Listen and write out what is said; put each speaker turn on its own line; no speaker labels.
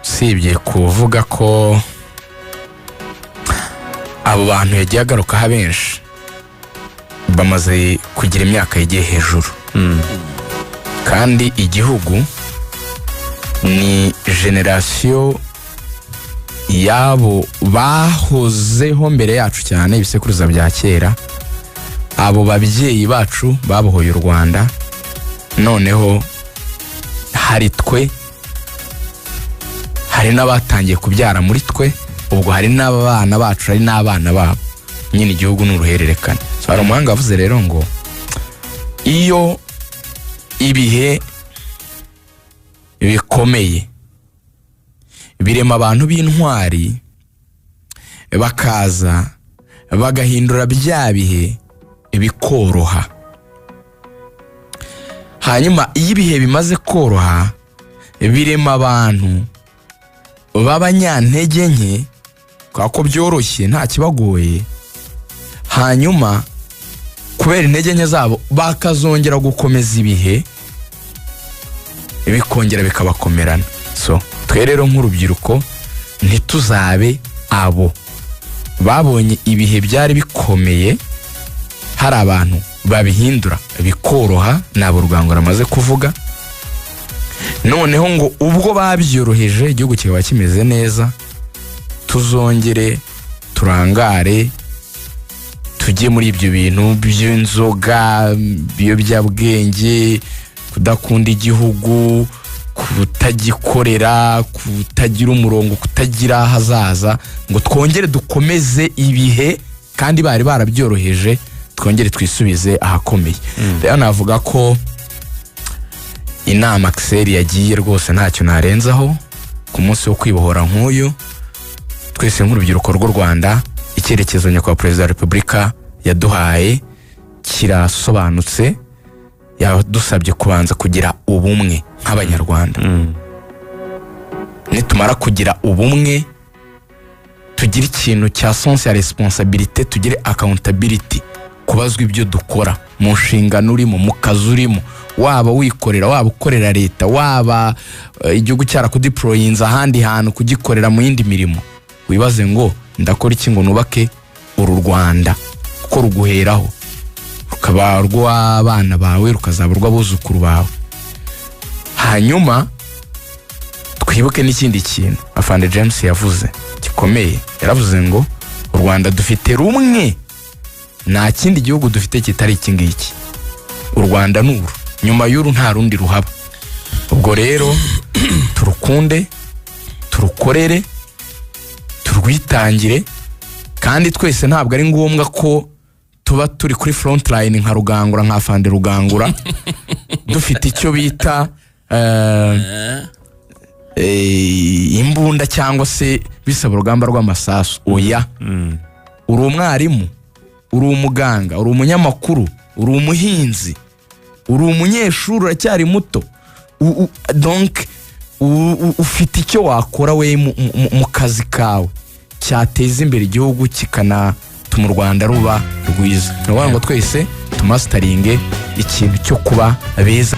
Usibye kuvuga ko abo bantu yagiye agarukaho, abenshi bamaze kugira imyaka yagiye hejuru, kandi igihugu ni génération y'abo bahozeho mbere yacu cyane, ibisekuruza bya kera, abo babyeyi bacu babohoye u Rwanda. Noneho hari twe, hari n'abatangiye kubyara muri twe, ubwo hari n'abana bacu, hari n'abana babo. Nyine igihugu ni uruhererekane. So, hari umuhanga wavuze rero ngo iyo ibihe bikomeye birema abantu b'intwari, bakaza bagahindura bya bihe bikoroha. Hanyuma iyo ibihe bimaze koroha, birema abantu b'abanyantege nke, kubera ko byoroshye, nta kibagoye. Hanyuma kubera intege nke zabo bakazongera gukomeza ibihe, bikongera bikabakomerana. So twe rero nk'urubyiruko ntituzabe abo babonye ibihe byari bikomeye, hari abantu babihindura bikoroha, nabo Rugangura amaze kuvuga. Noneho ngo ubwo babyoroheje, igihugu kikaba kimeze neza, tuzongere turangare, tujye muri ibyo bintu by'inzoga, ibiyobyabwenge, kudakunda igihugu, kutagikorera, kutagira umurongo, kutagira ahazaza, ngo twongere dukomeze ibihe kandi bari barabyoroheje, twongere twisubize ahakomeye. Rero navuga ko inama Axel yagiye rwose ntacyo narenzaho. Ku munsi wo kwibohora nk'uyu, twese nk'urubyiruko rw'u Rwanda, icyerekezo nyakubahwa Perezida wa Repubulika yaduhaye kirasobanutse. Yadusabye kubanza kugira ubumwe nk'Abanyarwanda. Nitumara kugira ubumwe, tugire ikintu cya sens ya responsabilité, tugire accountability, kubazwa ibyo dukora mu nshingano urimo, mu kazi urimo, waba wikorera, waba ukorera leta, waba igihugu cyarakudeployinze ahandi hantu kugikorera mu yindi mirimo, wibaze ngo ndakora iki ngo nubake uru Rwanda, kuko ruguheraho rukaba rw'abana bawe, rukazaba urw'abuzukuru bawe. Hanyuma twibuke n'ikindi kintu Afande James yavuze gikomeye. Yaravuze ngo u Rwanda dufite rumwe, nta kindi gihugu dufite kitari iki ngiki. U Rwanda ni uru, nyuma y'uru nta rundi ruhaba. Ubwo rero turukunde, turukorere, turwitangire. Kandi twese ntabwo ari ngombwa ko tuba turi kuri front line nka Rugangura, nka Afande Rugangura, dufite icyo bita imbunda cyangwa se bisaba urugamba rw'amasasu. Oya, uri umwarimu, uri umuganga, uri umunyamakuru, uri umuhinzi, uri umunyeshuri, uracyari muto. Donc ufite icyo wakora we mu kazi kawe cyateza imbere igihugu, kikanatuma u Rwanda ruba rwiza. Ni ukuvuga ngo twese tumasteringe ikintu cyo kuba beza.